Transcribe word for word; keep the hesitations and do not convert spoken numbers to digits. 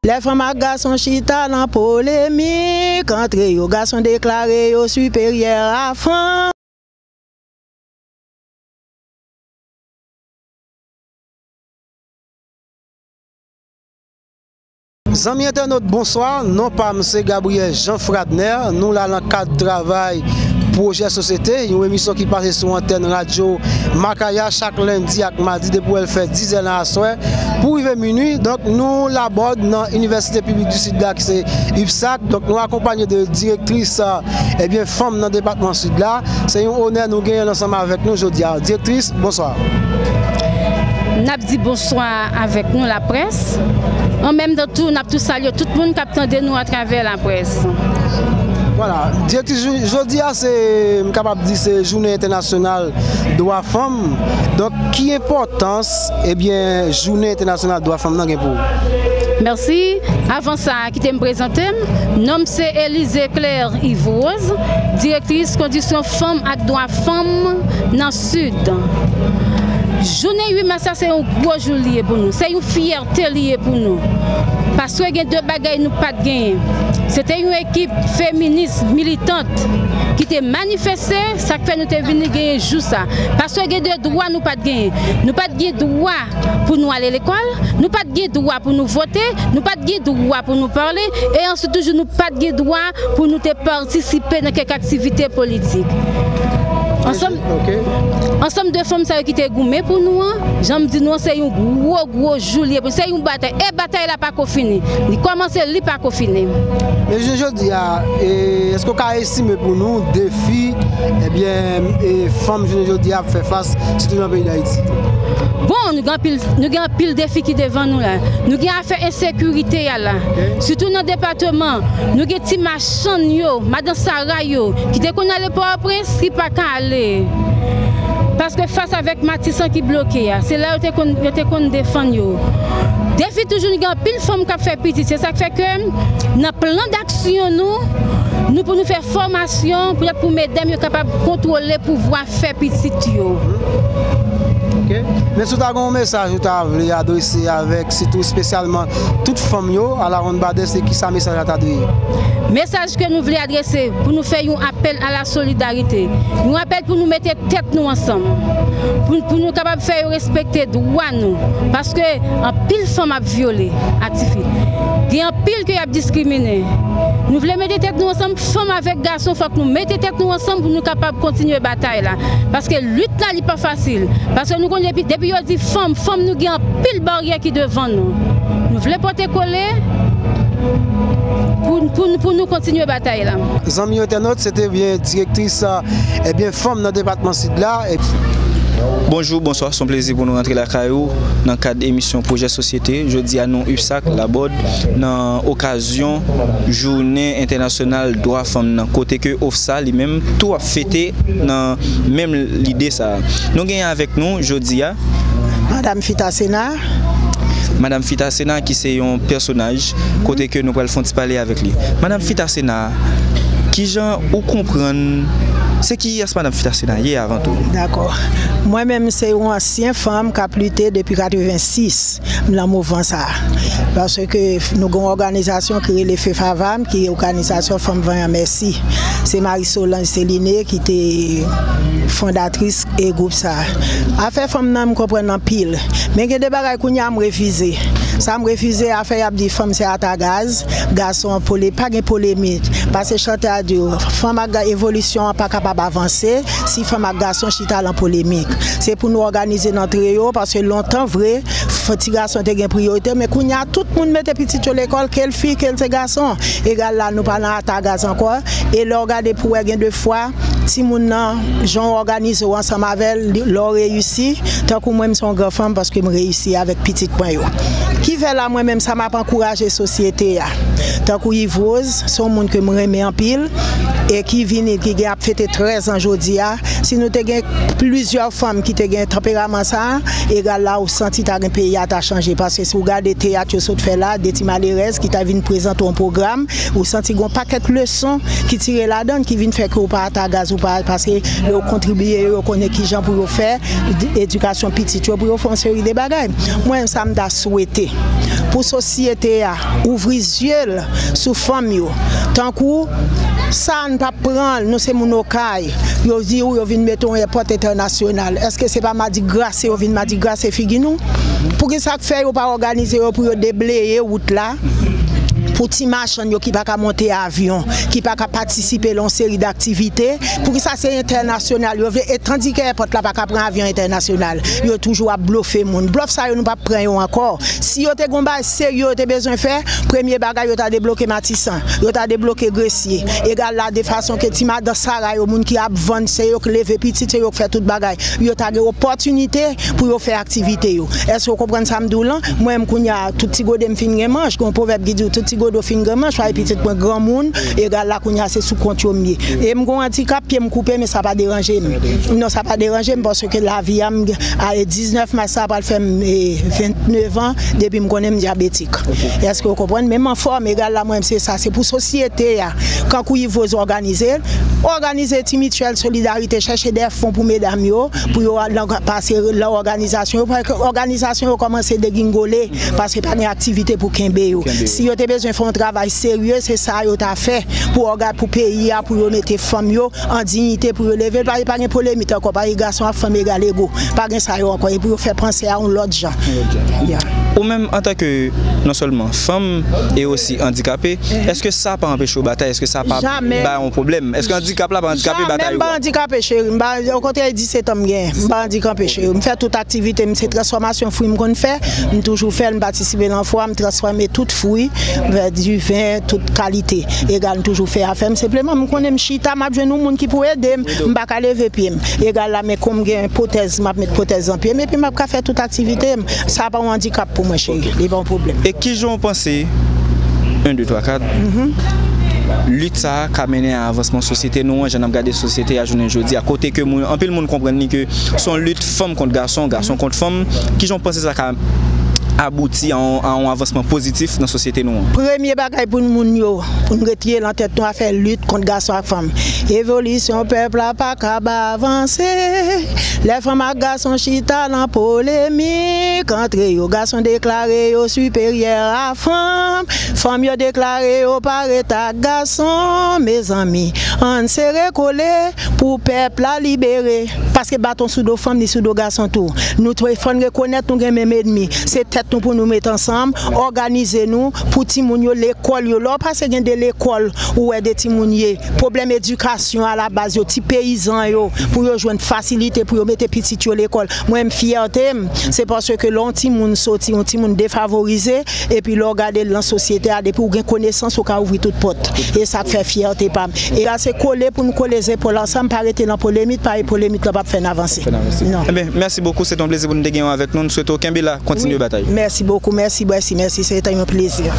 Lè fanm ak gason chita nan polemik, antre yo, gason deklare yo siperyè a fanm. Zanmi entènot, bonswa. Non pa m se Gabriel Jean Fradner. Nou la nan kad travay Pwojè Sosyete, yon emisyon ki pase sou antèn radyo Makaya chak lendi ak madi depi w fè dizè nan aswè pou rive minui. Donk, nou Labòd nan Inivèsite Piblik di Sid la ki se UPSAC. Donk, nou akonpanye de direktris, eh, ebyen, fanm nan depatman Sid la. Se yon onè nou genyen l ansanm avèk nou jodi a. Direktris, bonswa. N ap di bonswa avèk nou, laprès. An menm tan tou, n ap tou salye tout moun k ap tande nou atravè laprès. Vwala, direktris, jou-, jodi a, se, m kapab di, se jounen entènasyonal dwa fanm. Donk, ki enpòtans, ebyen, jounen entènasyonal dwa fanm nan gen pou ou? Mèsi. Avan sa, kite m prezante m. Non m se Elize Claire Yves Rose, direktris kondisyon fanm ak dwa fanm nan Sid. Jounen uit mas la se yon gwo jou li ye pou nou, se yon fyète li ye pou nou. Paske gen de bagay nou pa t genyen. Se te yon ekip feminis, militant ki te manifeste, sa k fè nou te vini genyen jou sa. Paske gen de dwa nou pa t genyen. Nou pa t gen dwa pou nou ale lekòl, nou pa t gen dwa pou nou vote, nou pa t gen dwa pou nou pale, e answit toujou nou pa t gen dwa pou nou te patisipe nan kèk aktivite politik. Ansanm, ok, ansanm de fanm sa yo ki te goumen pou nou an, jan m di nou an, se yon gwo, gwo jou li ye pou, se yon batay. E batay la pako fini. Li kòmanse, li pako fini. Men jounen jodi a, e, èske w ka estime pou nou defi, ebyen, e, fanm jounen jodi a ap fè fas, sitou nan peyi Dayiti? Bon, nou gen anpil, nou gen anpil defi ki devan nou la. Nou gen afè ensekirite a la. Ok. Sitou nan depatman, nou gen ti machann yo, madan Sara yo, ki te konn ale Pòtoprens, ki pa ka ale. Paske fas avèk Matisan ki bloke a, se la yo te konn, yo te konn defann yo. Defi toujou, nou gen anpil fanm k ap fè pitit. Se sa k fè ke nan plan d'aksyon nou, nou pou nou fè fòmasyon, poutèt pou medam yo kapab kontwole pouvwa fè pitit yo. Ok. Men si w ta gen yon mesaj ou ta vle adrese avèk, sitou espesyalman, tout fanm yo, a la ronn badè, se ki sa mesaj la ta dwe ye? Mesaj ke nou vle adrese, pou nou fè yon apèl a la solidarite, yon apèl pou nou mete tèt nou ansanm, pou, pou nou kapab fè yo respekte dwa nou, paske anpil fanm ap vyole ak tifi. Gen anpil ke y ap diskrimine. Nou vle mete tèt nou ansanm, fanm avèk gason, fòk nou mete tèt nou ansanm pou nou kapab kontinye batay la. Paske lit la, li pa fasil. Paske nou konnen depi, depi yo di fanm, fanm, nou gen anpil baryè ki devan nou. Nou vle pote kole pou, pou, pou nou kontinye batay la. Zanmi entènot, se te byen direktris, ebyen, fanm nan depatman Sid la. Bonjou, bonswa, se yon plezi pou nou rantre lakay ou nan kad emisyon Pwojè Sosyete. Jodi a, nou UPSAC, Labòd, nan okazyon Jounen Entènasyonal Dwa Fanm nan, kote ke OFSA li menm tou ap fete nan menm lide sa a. Nou genyen avèk nou jodi a Madam Fita Sena. Madam Fita Sena, ki se yon pèsonaj, kote ke nou pral fè yon ti pale avèk li. Madam Fita Sena, kijan ou konprann, se kiyès Madam Fita Sena ye avan tou? Dakò. Mwen menm, se yon ansyen fanm k ap lite depi katrevensis, m nan mouvman sa a. Paske nou gen yon òganizasyon ki rele FEFAVAM, ki Òganizasyon Fanm Vanyan Mèsi. Se Marie Solange Céliné ki te fondatris e gwoup sa a. Afè fanm nan, m konprann anpil. Men gen de bagay kounye a m refize. Sa m refize, afè y ap di fanm se ata gaz, gason an pole, pa gen polemik. Paske chante a di w, fanm ak ga-, evolisyon an pa kapab avanse si fanm ak gason chita nan polemik. Se pou nou òganize nan treyo, paske lontan vre, f-, ti gason te gen priyorite, men kounye a tout moun mete pitit yo lekòl, ke l fi, ke l se gason. Egal la, nou pa nan ata gaz ankò. E lè w gade pou wè, gen de fwa, timoun nan, jan w òganize w ansanm avè l, li, lè w reyisi, tankou mwen, m se yon gran fanm paske m reyisi avèk pitit mwen yo. Ki fè la, mwen menm, sa m ap ankouraje sosyete a. Tankou Yves Rose, se yon moun ke m renmen anpil e ki vini, ki gen ap fete trèz an jodi a. Si nou te gen plizyè fanm ki te gen tanperaman sa a, egal la ou santi ta gen peyi a ta chanje. Paske si w gade teyat yo sot fè la, de ti malerèz ki ta vin prezante yon pwogram, ou santi gen yon pakèt leson ki tire ladan l, ki vin fè ke ou pa ata gaz, ou pa, paske yo kontribiye, yo konnen kijan pou yo fè edikasyon pitit yo, pou yo fè yon seri de bagay. Mwen, sa m ta swete pou sosyete a ouvri zye l sou fanm yo. Tankou sa, n p ap pran l, nou se moun Okay. Yo di w yo vin mete yon èpòt entènasyonal. Èske se pa madigrase yo vin madigrase figi nou? Poukisa k fè yo pa òganize yo pou yo debleye wout la pou ti machann yo ki pa ka monte avyon, ki pa ka patisipe nan yon seri daktivite? Poukisa se entènasyonal yo vle? E tandike èpòt la pa ka pran avyon entènasyonal, yo toujou ap blofe moun. Blòf sa yo, nou p ap pran yo ankò. Si yo te gon bagay serye yo te bezwen fè, premye bagay yo ta debloke Matisan, yo ta debloke Gresye. Egal la de fason ke ti madan Sara yo, moun ki ap vann, se yo k leve pitit, se yo k fè tout bagay. Yo ta gen opòtinite pou yo fè aktivite yo. Èske w konprann sa m di w lan? Mwen menm kounye a, tout ti gode m fin gen manch. Gen yon pwovèb ki di w, tout ti gode w fin gen manch, paske pitit mwen granmoun, egal la kounye a se sou kont yo m ye. E m gen yon andikap, pye m koupe, men sa pa deranje m. Non, sa pa deranje m, paske lavi a, m, a, e diznèf mas sa pral fè m, e, vennèf an depi m konnen m dyabetik. Èske w konprann? Men m anfòm, egal la mwen menm se sa, se pou sosyete a. Kankou Yves Rose òganize, òganize ti mityèl solidarite, chèche de fon pou medam yo, pou yo al nan, pase nan òganizasyon yo, paske òganizasyon yo kòmanse degringole, paske pa gen aktivite pou kenbe yo. Si yo te bezwen fè yon travay serye, se sa yo ta fè pou òga-, pou peyi a, pou yo mete fanm yo an diyite, pou yo leve l, pa, pa gen polemik ankò, paske gason ak fanm egal ego. Pa gen sa yo ankò, e pou yo fè panse a yon lòt jan. Ya. Ou menm, antanke non sèlman fanm e osi andikape, èske sa pa anpeche w batay? Èske sa pa ba yon pwoblèm? Èske andikap la pa andikape batay ou a? Jamè m pa andikape, cheri. M pa, okontrè, e disèt an m genyen. M pa andikape, cheri. M fè tout aktivite m, se transfòmasyon fwi m konn fè. M toujou fè l, m patisipe nan fwa, m transfòme tout fwi, m fè diven, tout kalite. Egal, m toujou fè afè m. Senpleman, m konnen m chita, m ap jwenn yon moun ki pou ede m. M pa ka leve pye m. Egal la, men kon m gen pwotèz, m ap met pwotèz nan pye m, epi m ap ka fè tout aktivite m. Sa pa yon andikap pou mwen, cheri. Li pa yon pwoblèm. E kijan w panse, en, de, twa, kat, lit sa a ka mennen a avansman sosyete nou an, jan n ap gade sosyete a jounen jodi a, kote ke moun, anpil moun konprann li ke se yon lit fanm kont gason, gason kont fanm, kijan w panse sa ka abouti a yon, a yon avansman pozitif nan sosyete nou an? Premye bagay pou moun yo, pou n retire nan tèt nou afè lit kont gason ak fanm. Evolisyon pèp la pa kab avanse lè fanm ak gason chita nan polemik antre yo. Gason deklare yo siperyè a fanm, fanm yo deklare yo parèt ak gason. Mezanmi, ann sere kole pou pèp la libere. Paske baton sou do fanm, li sou do gason tou. Nou tou, fò n rekonèt nou gen menm ènmi. Se tèt nou pou nou met ansanm, òganize nou pou timoun yo, lekòl yo. Lè w pase gen de lekòl, ou wè de timoun ye. Pwoblèm edikasyon alabaz yo, ti peyizan yo, pou yo jwenn fasilite pou yo mete pitit yo lekòl. Mwen, m fyète m, se paske lè yon timoun soti, yon timoun defavorize, epi lè w gade l nan sosyete a, depi w gen konesans, ou ka ouvri tout pòt. E sa k fè fyète pa m. E sa se kole pou n kole zepòl ansanm, pa rete nan polemik, paske polemik la p ap fè n avanse. Non. Ebyen, mèsi bokou, se te yon plezi pou n te genyen w avèk nou. N swete w kenbe la, kontinye batay. Mèsi bokou, mèsi, mèsi, mèsi, se te yon plezi.